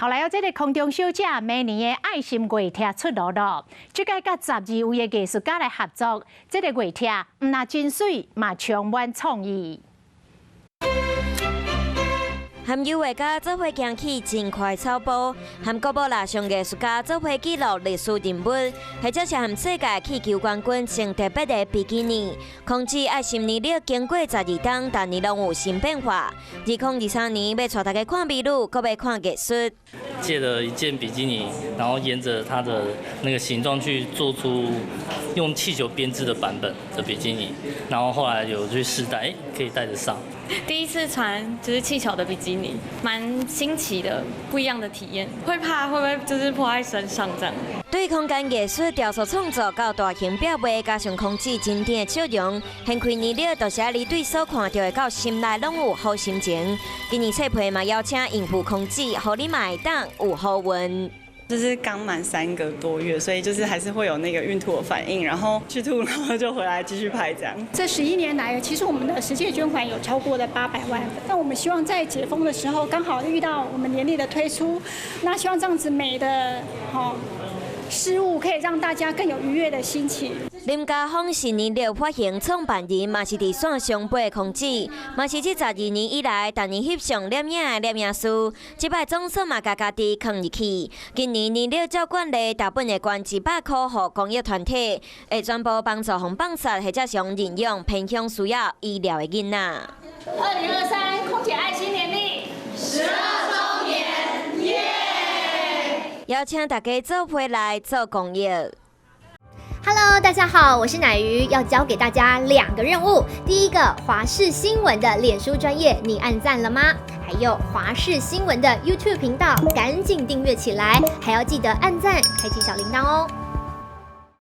後來有這个空中小姐明年的愛心月帖出爐囉，這擺佮12位的藝術家來合作，這个月帖毋但真媠，嘛充滿創意。和油畫家做伙行起真快草步，和國寶蠟像藝術家做伙記錄歷史人物，或者是和世界氣球冠軍穿特別的比基尼。空姐愛心年曆經過12冬，逐年攏有新變化。2023年欲帶大家看美女，閣欲看藝術。借了一件比基尼，然後沿着它的那個形狀去做出用氣球編織的版本的比基尼，然後後來有去試戴，可以戴得上。第一次穿就是氣球的比基尼，蠻新奇的，不一樣的體驗。會怕會不會就是潑在身上這樣？對空間藝術雕塑創作到大型壁畫，加上空姐經典的笑容，掀開年曆就是你對所看著的到心內攏有好心情。今年冊皮嘛邀請孕婦空姐，予你嘛會當有好運。就是剛滿3個多月，所以就是還是會有那個孕吐的反應，然後去吐，然後就回來繼續拍這樣。這11年來，其實我們的實際捐款有超過了800萬。那我們希望在解封的時候，剛好遇到我們年曆的推出，那希望這樣子美的事物可以讓大家更有愉悅的心情。林家豐是年曆發行創辦人，嘛是佇線上飛空姐，嘛是這12年以來，逐年翕相攝影的攝影師。這擺總算嘛共家己囥入去。今年年曆照慣例，大本會捐100塊予公益團體，會全部幫助予放殺或者是認養偏鄉需要醫療的囡仔。2023空姐愛心年曆12週年耶！邀請大家做伙來做公益。 Hello，大家好，我是乃瑜，要交給大家兩個任務。第一個，華視新聞的臉書專頁，你按讚了嗎？還有華視新聞的 YouTube 頻道，趕緊訂閱起來，還要記得按讚，開啟小鈴鐺哦。